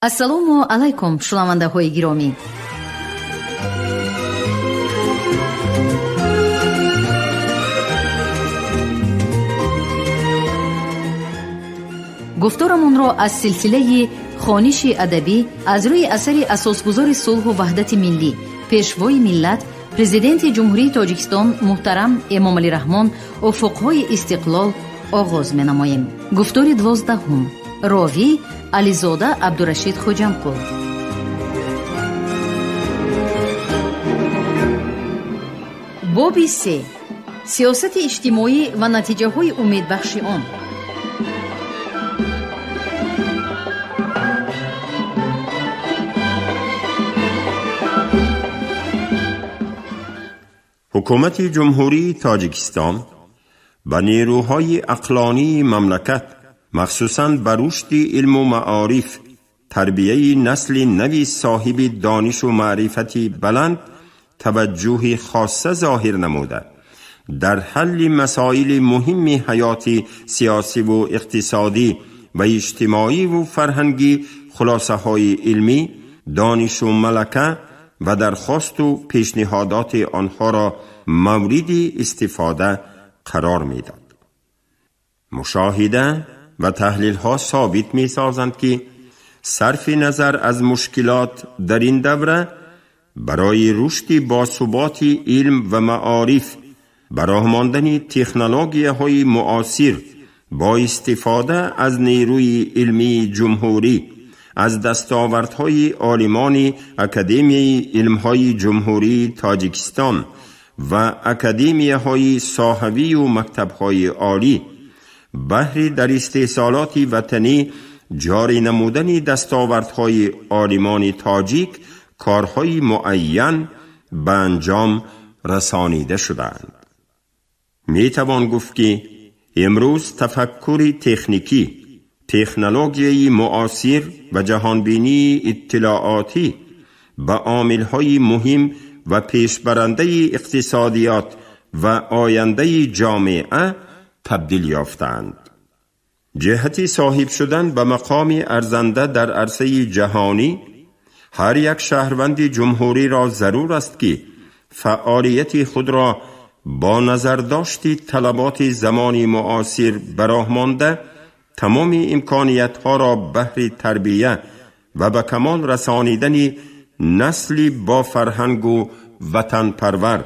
Ассалому алайкум, шунавандаҳои гиромӣ. Гуфторамонро аз силсилаи хониши адабӣ аз рӯи асари асосгузори сулҳу ваҳдати миллӣ, пешвои миллат, президенти Ҷумҳурии Тоҷикистон муҳтарам Эмомалӣ Раҳмон «Уфуқҳои истиқлол» оғоз менамоем. Гуфтори 12-ум. Ровӣ Ализода Абдурашид Хоҷамқул. Боби се: сиёсати иҷтимоӣ ва натиҷаҳои умедбахши он. Ҳукумати Ҷумҳурии Тоҷикистон ба нерӯҳои ақлонии мамлакат, махсусан ба рушди илму маориф, тарбияи насли нави соҳиби донишу маърифати баланд таваҷҷӯҳи хосса зоҳир намуда, дар ҳалли масоили муҳимми ҳаёти сиёсиву иқтисодӣ ва иҷтимоиву фарҳангӣ хулосаҳои илмӣ, донишу малака ва дархосту пешниҳодоти онҳоро мавриди истифода қарор медод. Мушоҳида ва таҳлилҳо собит месозанд, ки сарфи назар аз мушкилот дар ин давра барои рушди босуботи илм ва маориф, ба роҳ мондани технологияҳои муосир бо истифода аз нерӯи илмии ҷумҳурӣ, аз дастовардҳои олимони Академияи илмҳои Ҷумҳурии Тоҷикистон ва академияҳои соҳавию мактабҳои олӣ, баҳри дар истеҳсолоти ватанӣ ҷорӣ намудани дастовардҳои олимони тоҷик корҳои муайян ба анҷом расонида шудаанд. Метавон гуфт, ки имрӯз тафаккури техникӣ, технологияи муосир ва ҷаҳонбинии иттилоотӣ ба омилҳои муҳим ва пешбарандаи иқтисодиёт ва ояндаи ҷомеа табдил ёфтаанд. Ҷиҳати соҳиб шудан ба мақоми арзанда дар арсаи ҷаҳонӣ ҳар як шаҳрванди ҷумҳуриро зарур аст, ки фаъолияти худро бо назардошти талаботи замони муосир ба роҳ монда, тамоми имкониятҳоро баҳри тарбия ва ба камол расонидани насли бофарҳангу ватанпарвар,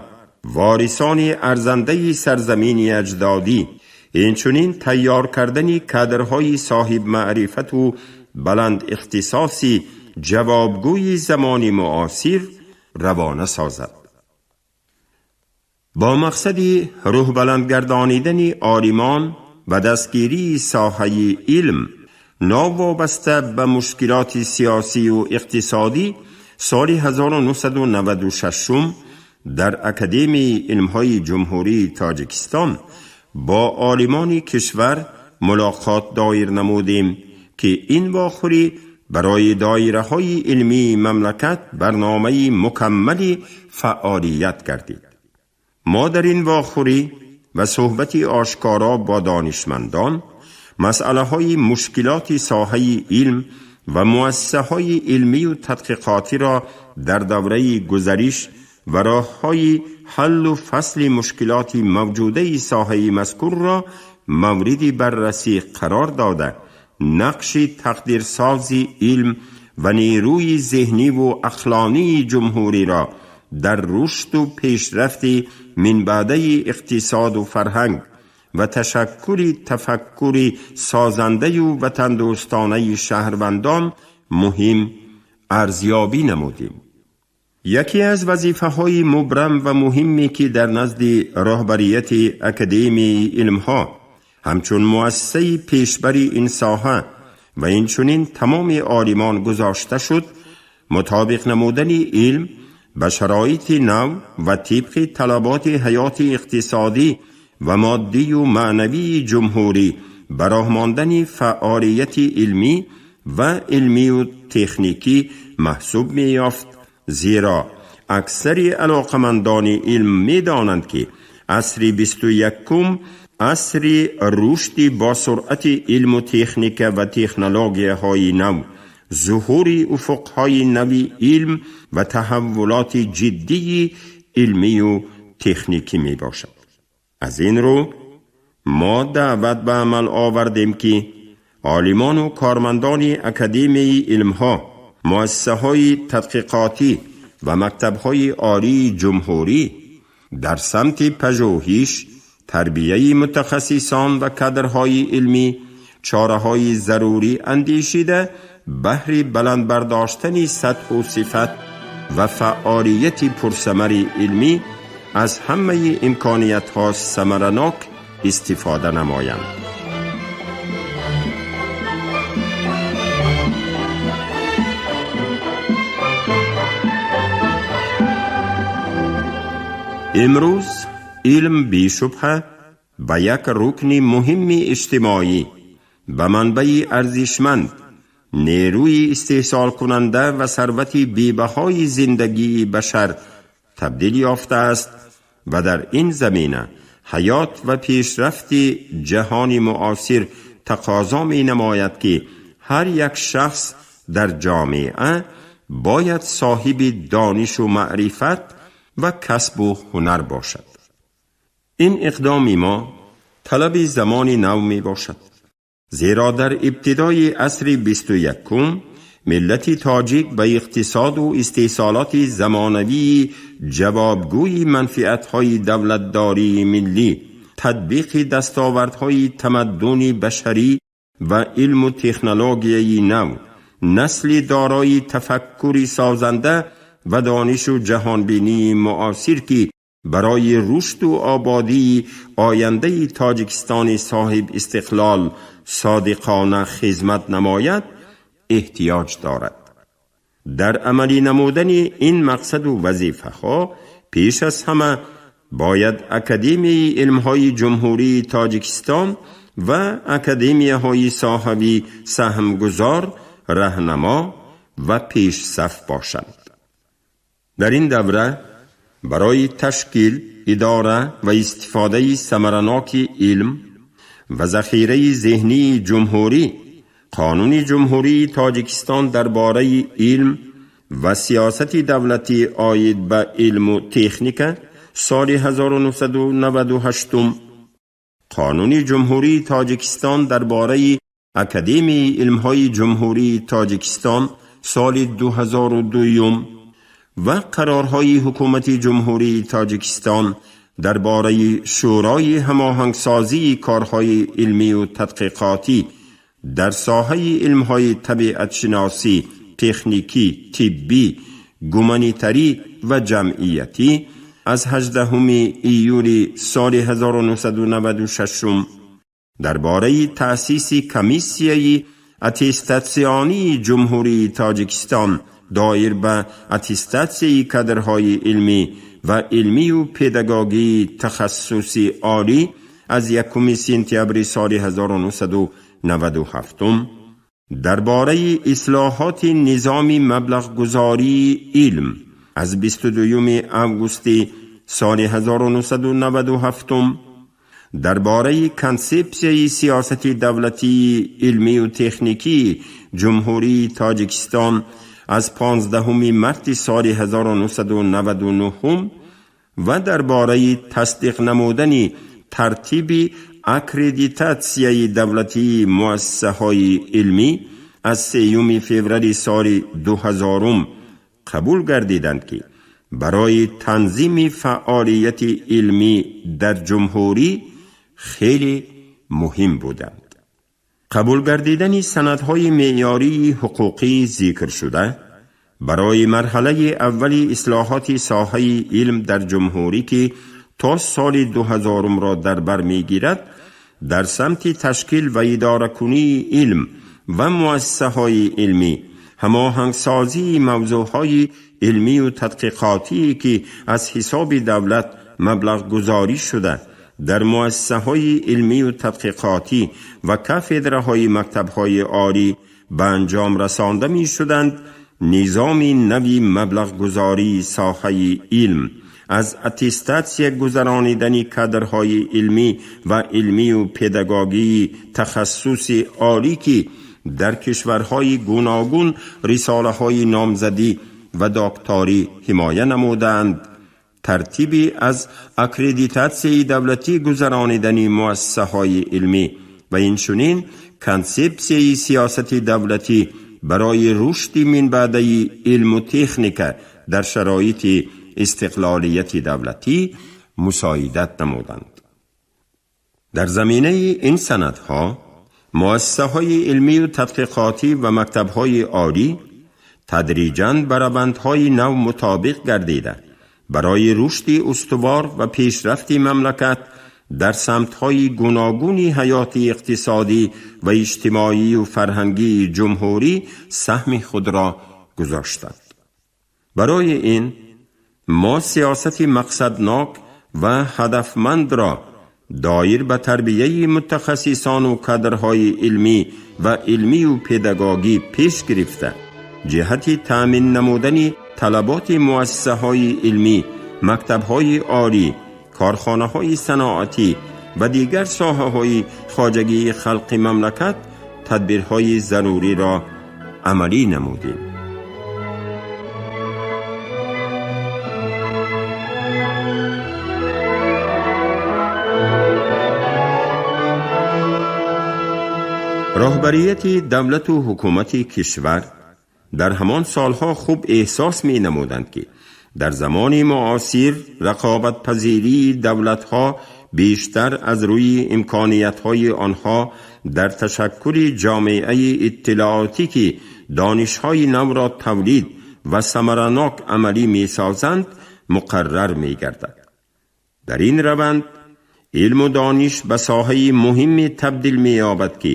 ворисони арзандаи сарзамини аҷдодӣ, инчунин тайёр кардани кадрҳои соҳибмаърифату баландихтисоси ҷавобгӯи замони муосир равона созад. Бо мақсади рӯҳбаландгардонидани олимон ва дастгирии соҳаи илм, новобаста ба мушкилоти сиёсию иқтисодӣ, соли 1996 дар Академияи илмҳои Ҷумҳурии Тоҷикистон бо олимони кишвар мулоқот доир намудем, ки ин вохӯрӣ барои доираҳои илмии мамлакат барномаи мукаммали фаъолият гардид. Мо дар ин вохӯрӣ ва суҳбати ошкоро бо донишмандон масъалаҳои мушкилоти соҳаи илм ва муассисаҳои илмию тадқиқотиро дар давраи гузариш ва роҳҳои ҳаллу фасли мушкилоти мавҷудаи соҳаи мазкурро мавриди баррасӣ қарор дода, нақши тақдирсози илм ва нерӯи зеҳниву ақлонии ҷумҳуриро дар рушду пешрафти минбаъдаи иқтисоду фарҳанг ва ташаккули тафаккури созандаю ватандӯстонаи шаҳрвандон муҳим арзёбӣ намудем. Яке аз вазифаҳои мубрам ва муҳиме, ки дар назди роҳбарияти Академияи илмҳо ҳамчун муассисаи пешбари ин соҳа ва инчунин тамоми олимон гузошта шуд, мутобиқ намудани илм ба шароити нав ва тибқи талаботи ҳаёти иқтисодӣ ва моддию маънавии ҷумҳурӣ ба роҳ мондани фаъолияти илмӣ ва илмию техникӣ маҳсуб меёфт. Зеро аксари алоқамандони илм медонанд, ки асри 21-ум асри рушди босуръати илму техника ва технологияҳои нав ظهور افقهای نوی علم و تحولات جدی علمی و تکنیکی می باشد. از این رو ما دعوت به عمل آوردیم که عالمان و کارمندان اکادمی علمها، مؤسسه های تحقیقاتی و مکتب های عالی جمهوری در سمت پژوهش، تربیه متخصصان و کادرهای علمی چاره های ضروری اندیشیده بهر بلند برداشتن سطح و صفت و فعالیت پرثمر علمی از همه امکانیت ها ثمرناک استفاده نمایند. امروز علم بی‌شبهه به یک رکن مهم اجتماعی، به منبع ارزشمند، نیروی استحصال کننده و ثروت بی‌بهای زندگی بشر تبدیل یافته است و در این زمینه حیات و پیشرفت جهان معاصر تقاضا می نماید که هر یک شخص در جامعه باید صاحب دانش و معرفت و کسب و هنر باشد. این اقدام ما طلب زمان نو می باشد، زیرا در ابتدای عصر 21 ملت تاجیک به اقتصاد و استحصالات زمانوی جوابگوی منفعت‌های دولتداری ملی، تطبیق دستاوردهای تمدن بشری و علم و تکنولوژی نو، نسل دارای تفکر سازنده و دانش و جهانبینی معاصر که برای رشد و آبادی آینده تاجیکستان صاحب استقلال صادقانه خدمت نماید احتیاج دارد. در عملی نمودن این مقصد و وظیفه ها پیش از همه باید اکادمی علمهای جمهوری تاجیکستان و اکادمی های ساحوی سهمگذار، رهنما و پیش صف باشند. در این دوره برای تشکیل، اداره و استفاده ثمرناک علم و ذخیره ذهنی جمهوری، قانون جمهوری تاجیکستان درباره علم و سیاست دولتی عاید به علم و تکنیک سال 1998، قانون جمهوری تاجیکستان درباره اکادمی علمهای جمهوری تاجیکستان سال 2002 و قرارهای حکومت جمهوری تاجیکستان درباره شورای هماهنگسازی کارهای علمی و تحقیقاتی در ساحه علمهای طبیعت شناسی، تکنیکی، طبی، گومانیتری و جمعیتی از 18 ایول سال 1996 درباره تأسیس کمیسیه اتستاسیونی جمهوری تاجیکستان دایر به اتستاسیه کادرهای علمی و علمی و پداگوگی تخصصی عالی از 1 سپتامبر سال 1997 درباره اصلاحات نظام مبلغ گذاری علم از 22 آگوست سال 1997 درباره کنسپسیه سیاست دولتی علمی و تکنیکی جمهوری تاجیکستان از 15 مارس سال 1999 و درباره تصدیق نمودن ترتیب اکریدیتاسیای دولتی مؤسسه های علمی از 3 فوریه سال 2000 قبول گردیدند که برای تنظیم فعالیت علمی در جمهوری خیلی مهم بودند. قبول گردیدن سندهای معیاری حقوقی ذکر شده برای مرحله اول اصلاحات ساحه علم در جمهوری که تا سال 2000 را در بر میگیرد، در سمت تشکیل و اداره کنی علم و مؤسسه های علمی، هماهنگسازی موضوعهای علمی و تحقیقاتی که از حساب دولت مبلغ گذاری شده در مؤسسه های علمی و تحقیقاتی و کافدرهای مکتب های عالی به انجام رسانده می شدند، نظام نوی مبلغ گذاری ساحه علم از اتستاسیا گذرانیدن کادرهای علمی و علمی و پداگوگی تخصص عالی که در کشورهای گوناگون رساله‌های نامزدی و دکتری حمایه نمودند، ترتیبی از аккредитатсияи давлатӣ гузаронидани муассисаҳои илмӣ ва инчунин консепсияи сиёсати давлатӣ барои рушди минбаъдаи илму техника дар шароити истиқлолияти давлатӣ мусоидат намуданд. Дар заминаи ин санадҳо муассисаҳои илмию тадқиқотӣ ва мактабҳои олӣ тадриҷан ба равандҳои нав мутобиқ гардида, барои рушди устувор ва пешрафти мамлакат дар самтҳои гуногуни ҳаёти иқтисодӣ ва иҷтимоию фарҳангии ҷумҳурӣ саҳми худро гузоштанд. Барои ин мо сиёсати мақсаднок ва ҳадафмандро доир ба тарбияи мутахассисону кадрҳои илмӣ ва илмию педагогӣ пеш гирифта, ҷиҳати таъмин намудани талаботи муассисаҳои илмӣ, мактабҳои олӣ, корхонаҳои саноатӣ ва дигар соҳаҳои хоҷагии халқи мамлакат тадбирҳои заруриро амалӣ намудем. Роҳбарияти давлату ҳукумати кишвар дар ҳамон солҳо хуб эҳсос менамуданд, ки дар замони муосир рақобатпазирии давлатҳо бештар аз рӯи имкониятҳои онҳо дар ташаккули ҷомеаи иттилоотӣ, ки донишҳои навро тавлид ва самаранок амалӣ месозанд, муқаррар мегардад. Дар ин раванд илму дониш ба соҳаи муҳиме табдил меёбад, ки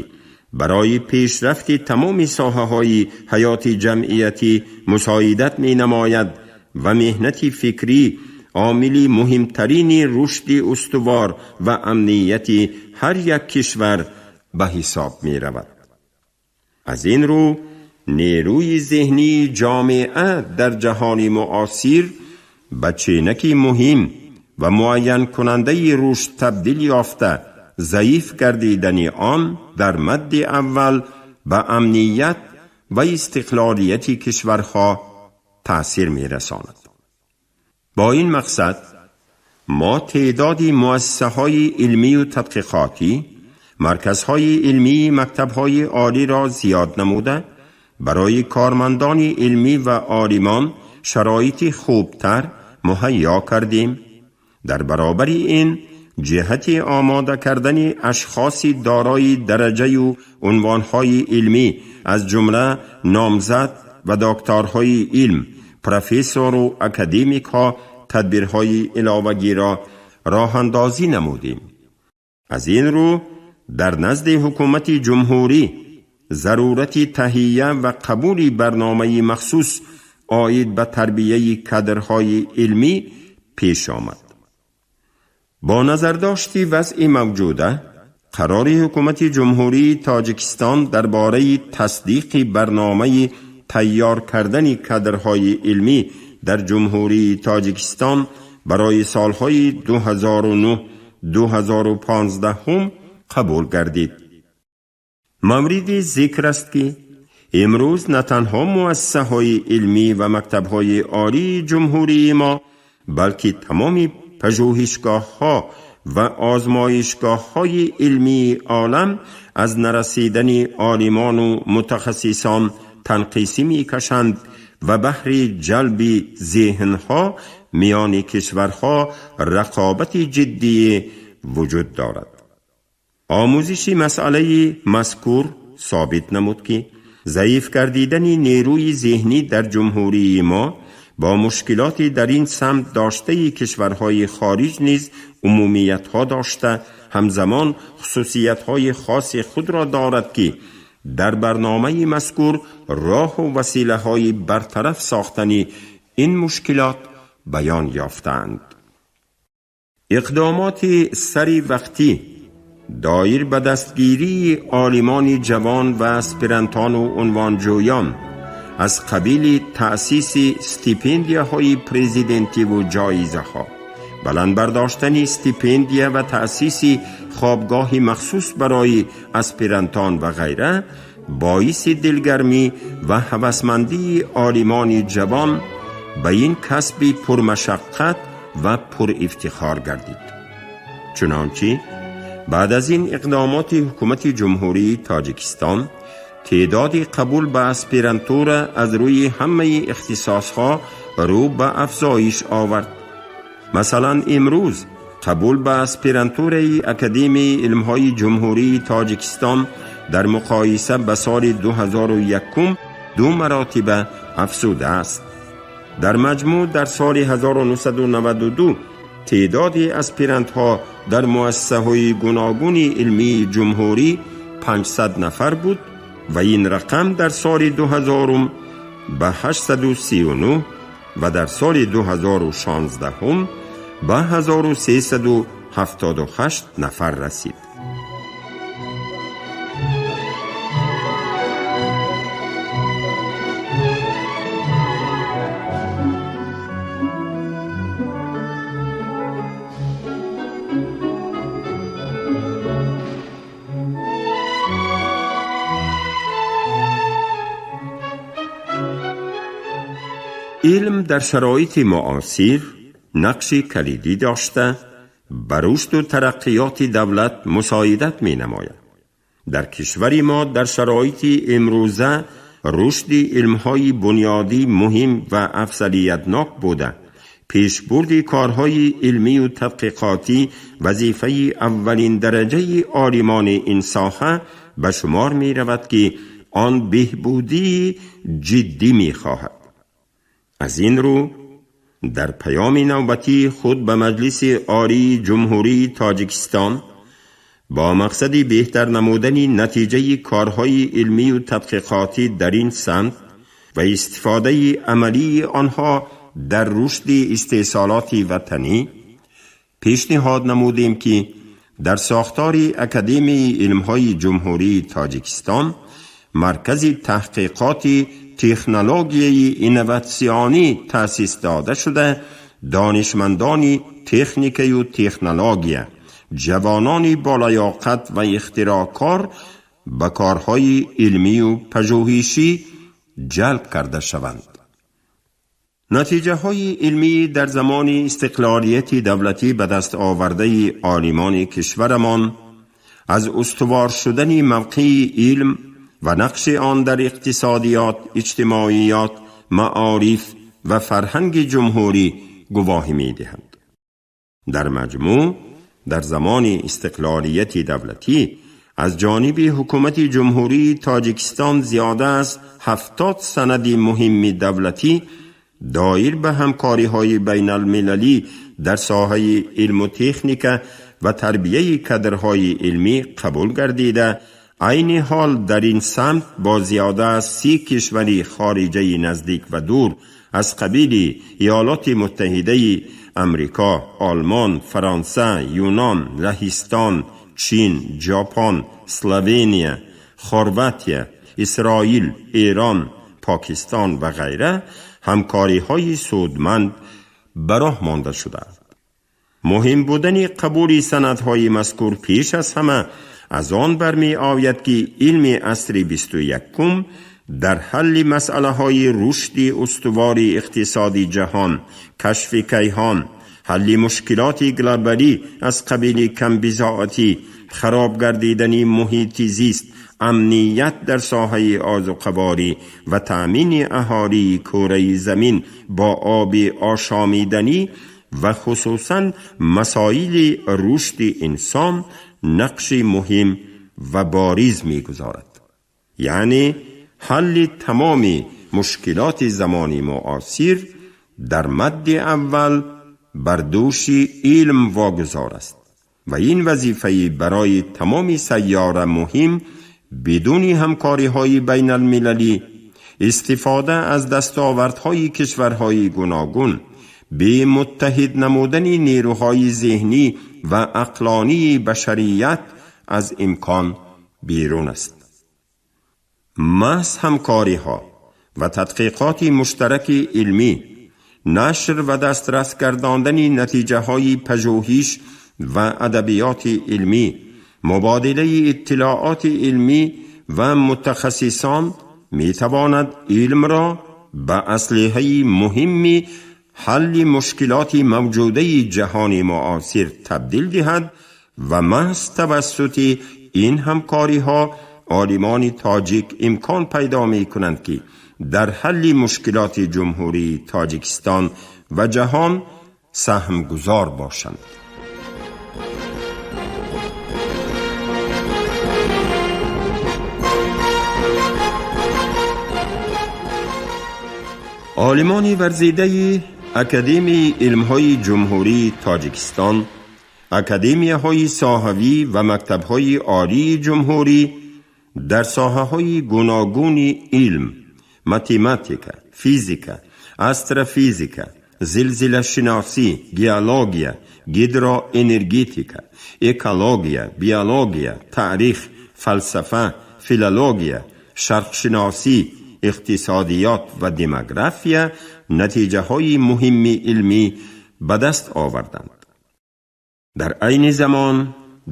барои пешрафти тамоми соҳаҳои ҳаёти ҷамъиятӣ мусоидат менамояд ва меҳнати фикрӣ омили муҳимтарини рушди устувор ва амнияти ҳар як кишвар ба ҳисоб меравад. Аз ин рӯ нерӯи зеҳнии ҷомеа дар ҷаҳони муосир ба ченаки муҳим ва муайянкунандаи рушд табдил ёфта, заиф гардидани он дар мадди аввал ба амният ва истиқлолияти кишварҳо таъсир мерасонад. Бо ин мақсад мо теъдоди муассисаҳои илмию тадқиқотӣ, марказҳои илмии мактабҳои олиро зиёд намуда, барои кормандони илмӣ ва олимон шароити хубтар муҳайё кардем. Дар баробари ин ҷиҳати омода кардани ашхоси дорои дараҷаю унвонҳои илмӣ, аз ҷумла номзад ва докторҳои илм, профессору академикҳо тадбирҳои иловагиро роҳандозӣ намудем. Аз ин рӯ дар назди ҳукумати ҷумҳурӣ зарурати таҳия ва қабули барномаи махсус оид ба тарбияи кадрҳои илмӣ пеш омад. Бо назардошти вазъи мавҷуда қарори ҳукумати ҷумҳурии Тоҷикистон дар бораи тасдиқи барномаи тайёр кардани кадрҳои илмӣ дар ҷумҳурии Тоҷикистон барои солҳои 2009-2015 қабул гардид. Мавриди зикр аст, ки имрӯз на танҳо муассисаҳои илмӣ ва мактабҳои олии ҷумҳурии мо, балки тамоми пажӯҳишгоҳҳо ва озмоишгоҳҳои илмии олам аз нарасидани олимону мутахассисон танқисӣ мекашанд ва баҳри ҷалби зеҳнҳо миёни кишварҳо рақобати ҷиддие вуҷуд дорад. Омӯзиши масъалаи мазкур собит намуд, ки заиф гардидани нерӯи зеҳнӣ дар ҷумҳурии мо бо мушкилоти дар ин самт доштаи кишварҳои хориҷ низ умумиятҳо дошта, ҳамзамон хусусиятҳои хоси худро дорад, ки дар барномаи мазкур роҳу василаҳои бартараф сохтани ин мушкилот баён ёфтаанд. Иқдомоти сари вақтӣ доир ба дастгирии олимони ҷавон ва аспирантону унвонҷӯён аз қабили таъсиси стипендияҳои президентиву ҷоизаҳо, баланд бардоштани стипендия ва таъсиси хобгоҳи махсус барои аспирантон ва ғайра боиси дилгармӣ ва ҳавасмандии олимони ҷавон ба ин касби пурмашаққат ва пурифтихор гардид. Чунончи баъд аз ин иқдомоти ҳукумати Ҷумҳурии Тоҷикистон теъдоди қабул ба аспирантура аз рӯи ҳамаи ихтисосҳо рӯ ба афзоиш овард. Масалан, имрӯз қабул ба аспирантураи Академияи илмҳои Ҷумҳурии Тоҷикистон дар муқоиса ба соли 2001 ду маротиба афзудааст. Дар маҷмӯъ дар соли 1992 теъдоди аспирантҳо дар муассисаҳои гуногуни илмии ҷумҳурӣ 500 нафар буд ва ин рақам дар соли 2000 ба 839 ва дар соли 2016 ба 1378 нафар расид. Илм дар шароити муосир нақши калидӣ дошта, ба рушду тараққиёти давлат мусоидат менамояд. Дар кишвари мо дар шароити имрӯза рушди илмҳои бунёдӣ муҳим ва афзалиятнок буда, пешбурди корҳои илмию тадқиқотӣ вазифаи аввалиндараҷаи олимони ин соҳа ба шумор меравад, ки он беҳбудии ҷиддӣ мехоҳад. Аз ин рӯ дар паёми навбатии худ ба Маҷлиси Олии Ҷумҳурии Тоҷикистон бо мақсади беҳтар намудани натиҷаи корҳои илмию тадқиқотӣ дар ин самт ва истифодаи амалии онҳо дар рушди истеҳсолоти ватанӣ пешниҳод намудем, ки дар сохтори Академияи илмҳои Ҷумҳурии Тоҷикистон маркази таҳқиқоти технологияи инноватсионӣ таъсис дода шуда, донишмандони техникаю технология, ҷавонони болаёқат ва ихтироъкор ба корҳои илмию пажӯҳишӣ ҷалб карда шаванд. Натиҷаҳои илмӣ дар замони истиқлолияти давлатӣ ба даст овардаи олимони кишварамон аз устувор шудани мавқеи илм ва нақши он дар иқтисодиёт, иҷтимоиёт, маориф ва фарҳанги ҷумҳурӣ гувоҳӣ медиҳанд. Дар маҷмӯъ дар замони истиқлолияти давлатӣ аз ҷониби ҳукумати Ҷумҳурии Тоҷикистон зиёда аз 70 санади муҳими давлатӣ доир ба ҳамкориҳои байналмилалӣ дар соҳаи илму техника ва тарбияи кадрҳои илмӣ қабул гардида, айни ҳол дар ин самт бо зиёда аз 30 кишвари хориҷаи наздик ва дур аз қабили Иёлоти Муттаҳидаи Амрико, Олмон, Фаронса, Юнон, Лаҳистон, Чин, Ҷопон, Словения, Хорватия, Исроил, Эрон, Покистон ва ғайра ҳамкориҳои судманд ба роҳ монда шудааст. Муҳим будани қабули санадҳои мазкур пеш аз ҳама аз он бармеояд, ки илми асри 21-ум дар ҳалли масъалаҳои рушди устувори иқтисоди ҷаҳон, кашфи кайҳон, ҳалли мушкилоти глобалӣ аз қабили камбизоатӣ, хароб гардидани муҳити зист, амният дар соҳаи озуқаворӣ ва таъмини аҳолии кураи замин бо оби ошомиданӣ ва хусусан масоили рушди инсон нақши муҳим ва бориз мегузорад. Яъне ҳалли тамоми мушкилоти замони муосир дар мадди аввал бар дӯши илм вогузор аст ва ин вазифаи барои тамоми сайёра муҳим бидуни ҳамкориҳои байналмилалӣ, истифода аз дастовардҳои кишварҳои гуногун, бемуттаҳид намудани нерӯҳои зеҳнӣ ва ақлонии башарият аз имкон берун аст. Маҳз ҳамкориҳо ва тадқиқоти муштараки илмӣ, нашр ва дастрас гардондани натиҷаҳои пажӯҳиш ва адабиёти илмӣ, мубодилаи иттилооти илмӣ و متخصصان می تواند علم را به اسلحه مهم حل مشکلات موجوده جهان معاصر تبدیل دهد و محض توسط این همکاری ها عالمان تاجیک امکان پیدا می کنند که در حل مشکلات جمهوری تاجیکستان و جهان سهمگذار باشند. عالمان ورزیده اکادمی علمهای جمهوری تاجیکستان، اکادمی‌های ساحوی و مکتب‌های عالی جمهوری در ساحه‌های گوناگون علم، математика، физика، астрофизика، зилзилашиносӣ، геология، гидроэнергетика، экология، биология، таърих، фалсафа، филология، шарқшиносӣ، иқтисодиёт ва демография натиҷаҳои муҳими илмӣ ба даст оварданд. Дар айни замон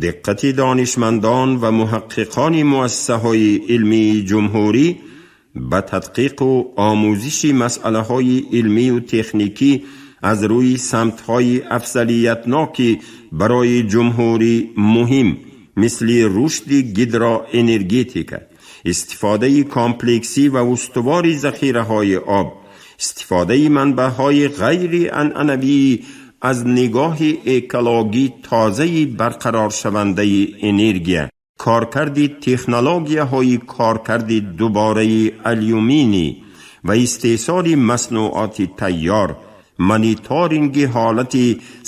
диққати донишмандон ва муҳаққиқони муассисаҳои илмии ҷумҳурӣ ба тадқиқу омӯзиши масъалаҳои илмию техникӣ аз рӯи самтҳои афзалиятноки барои ҷумҳурӣ муҳим мисли рушди гидроэнергетика، истифодаи комплексӣ ва устувори захираҳои об، истифодаи манбаъҳои ғайрианъанавии аз нигоҳи экологӣ тозаи барқароршавандаи энергия، коркарди технологияҳои коркарди дубораи алюминий ва истеҳсоли маснуоти тайёр، мониторинги ҳолати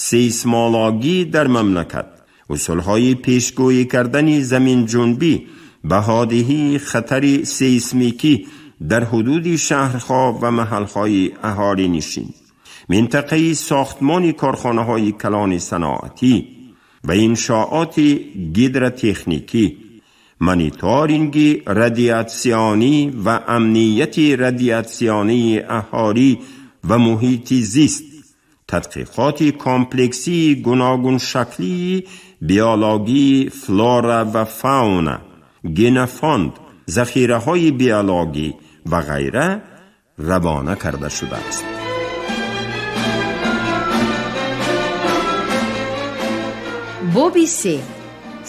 сейсмологӣ дар мамлакат، усулҳои пешгӯӣ кардани заминҷунбӣ، баҳодиҳии хатари сейсмикӣ дар ҳудуди шаҳрҳо ва маҳалҳои аҳолинишин، минтақаи сохтмони корхонаҳои калони саноатӣ ва иншооти гидротехникӣ، мониторинги радиатсионӣ ва амнияти радиатсионии аҳолӣ ва муҳити зист، тадқиқоти комплексии гуногуншаклии биологии флора ва фауна، генофонд، захираҳои биологӣ ва ғайра равона карда шудааст. Боби се: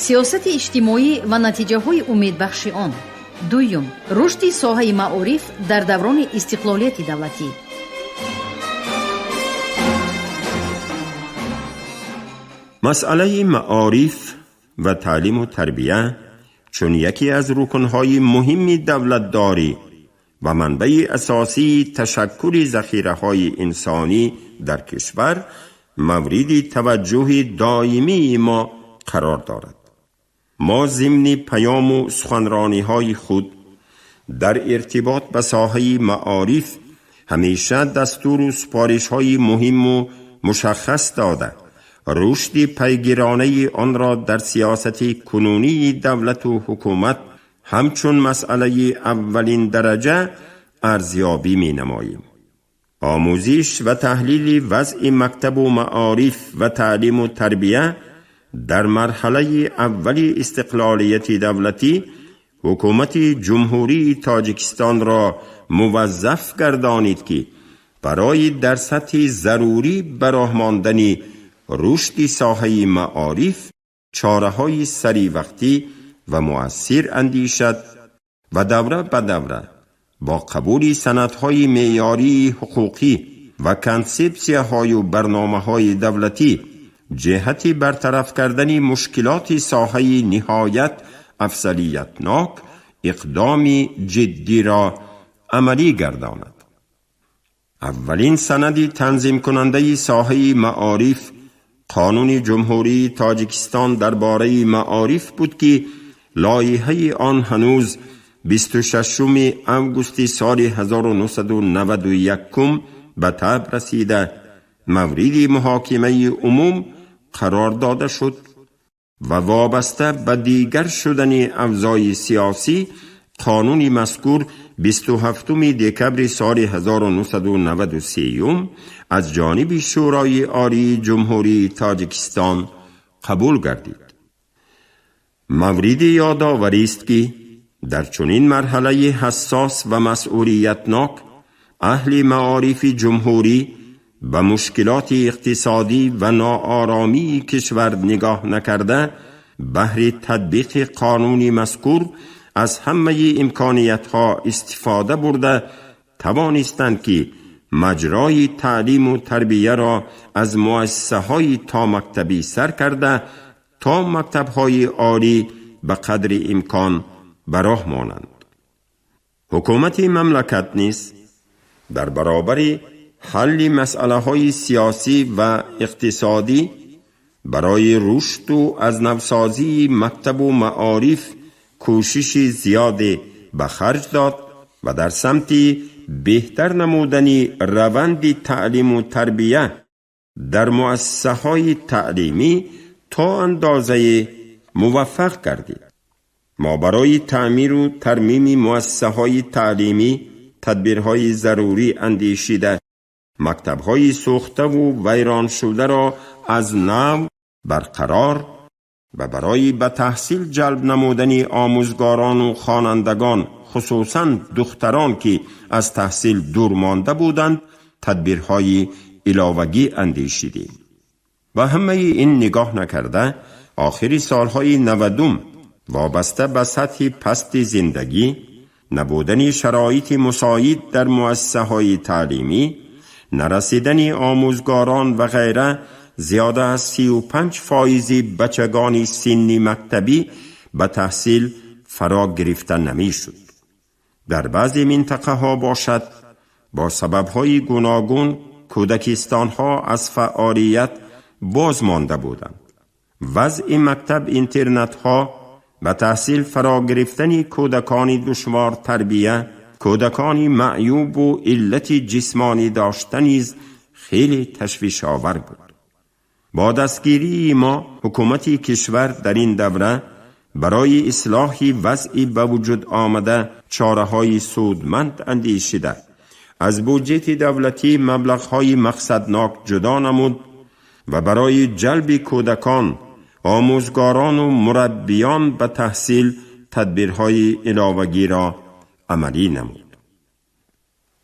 сиёсати иҷтимоӣ ва натиҷаҳои умедбахши он. Дуюм: рушди соҳаи маориф дар даврони истиқлолияти давлатӣ. Масъалаи маориф ва таълиму тарбия чун яке аз рукнҳои муҳими давлатдорӣ ва манбаи асосии ташаккули захираҳои инсонӣ дар кишвар мавриди таваҷҷӯҳи доимии мо қарор дорад. Мо зимни паёму суханрониҳои худ дар иртибот ба соҳаи маориф ҳамеша дастуру супоришҳои муҳиму мушаххас дода, рушди пайгиронаи онро дар сиёсати кунунии давлату ҳукумат ҳамчун масъалаи аввалин дараҷа арзёбӣ менамоем. Омӯзиш ва таҳлили вазъи мактабу маориф ва таълиму тарбия дар марҳалаи аввали истиқлолияти давлатӣ ҳукумати ҷумҳурии тоҷикистонро муваззаф гардонид, ки барои дар сатҳи зарурӣ ба роҳ мондани рушди соҳаи маориф чораҳои саривақтӣ ва муассир андешад ва давра ба давра бо қабули санадҳои меъёрии ҳуқуқӣ ва консепсияҳою барномаҳои давлатӣ ҷиҳати бартараф кардани мушкилоти соҳаи ниҳоят афзалиятнок иқдоми ҷиддиро амалӣ гардонад. Аввалин санади танзимкунандаи соҳаи маориф қонуни ҷумҳурии тоҷикистон дар бораи маориф буд, ки лоиҳаи он ҳанӯз 26 августи соли 1991 ба таб расида, мавриди муҳокимаи умум қарор дода шуд ва вобаста ба дигар шудани авзои сиёсӣ қонуни мазкур 27 декабри соли 1993 аз ҷониби Шӯрои Олии Ҷумҳурии Тоҷикистон қабул гардид. Мавриди ёдоварист, ки در چنین مرحله حساس و مسئولیتناک اهل معارف جمهوری به مشکلات اقتصادی و ناآرامی کشور نگاه نکرده، بهر تطبیق قانون مذکور از همه امکانیت‌ها استفاده برده توانستند که مجرای تعلیم و تربیه را از مؤسسه‌های تا مکتبی سر کرده تا مکتب‌های عالی به قدر امکان براه مانند. حکومت مملکت نیز در برابر حل مسئله های سیاسی و اقتصادی برای رشد و از نوسازی مکتب و معارف کوشش زیاد به خرج داد و در سمت بهتر نمودن روند تعلیم و تربیه در مؤسسه های تعلیمی تا اندازه موفق گردید. ما برای تعمیر و ترمیم مؤسسه های تعلیمی تدبیرهای ضروری اندیشیده، مکتب‌های سوخته و ویران شده را از نو برقرار و برای به تحصیل جلب نمودن آموزگاران و خوانندگان، خصوصاً دختران که از تحصیل دور مانده بودند، تدبیرهای علاوگی اندیشیدیم. و همه این نگاه نکرده، آخری سالهای 90 وابسته به سطح پست زندگی، نبودن شرایط مساعد در مؤسسه های تعلیمی، نرسیدن آموزگاران و غیره، زیاده از 35% بچگان سنی مکتبی به تحصیل فرا گرفته نمی شد. در بعضی منطقه ها باشد با سبب های گوناگون کودکستان ها از فعالیت باز مانده بودند. وضع مکتب اینترنت ها به تحصیل فرا گرفتن کودکان دشوار تربیه، کودکان معیوب و علت جسمانی داشتن نیز خیلی تشویش آور بود. با دستگیری ما حکومت کشور در این دوره برای اصلاح وضع به وجود آمده چاره های سودمند اندیشیده، از بودجه دولتی مبلغ های مقصدناک جدا نمود و برای جلب کودکان، آموزگاران و مربیان به تحصیل تدبیرهای علاوگی را عملی نمود.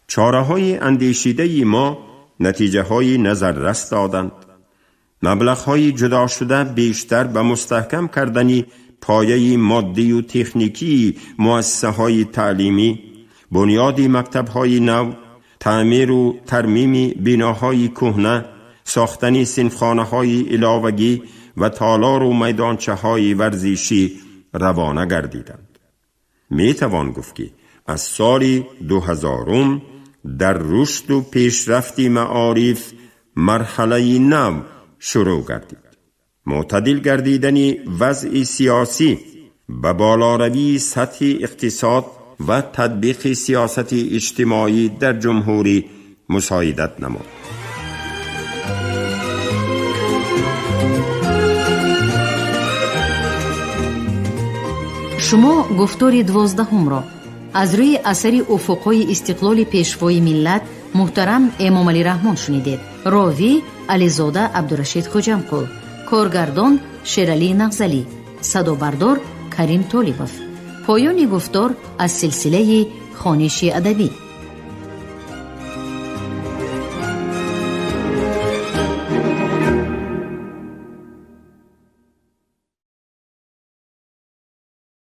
چاره های اندیشیده ما نتیجه های نظررس دادند. مبلغ های جدا شده بیشتر به مستحکم کردن پایه مادی و تکنیکی مؤسسه های تعلیمی، بنیاد مکتب های نو، تعمیر و ترمیم بناهای کهنه، ساختن صنفخانه های علاوگی و تالار و میدانچه های ورزشی روانه گردیدند. می توان گفت که از سال 2000 در رشد و پیشرفت معارف مرحله نو شروع گردید. معتدل گردیدن وضع سیاسی به بالاروی سطح اقتصاد و تطبیق سیاست اجتماعی در جمهوری مساعدت نمود. Шумо гуфтори 12-ро аз рӯи асари Уфуқҳои истиқлоли Пешвои миллат муҳтарам Эмомалӣ Раҳмон шунидед. Ровӣ Ализода Абдурашид Хоҷамқул, коргардон Шералӣ Нағзалӣ, садобардор Карим Толибов. Поёни гуфтор аз силсилаи хониши адабӣ.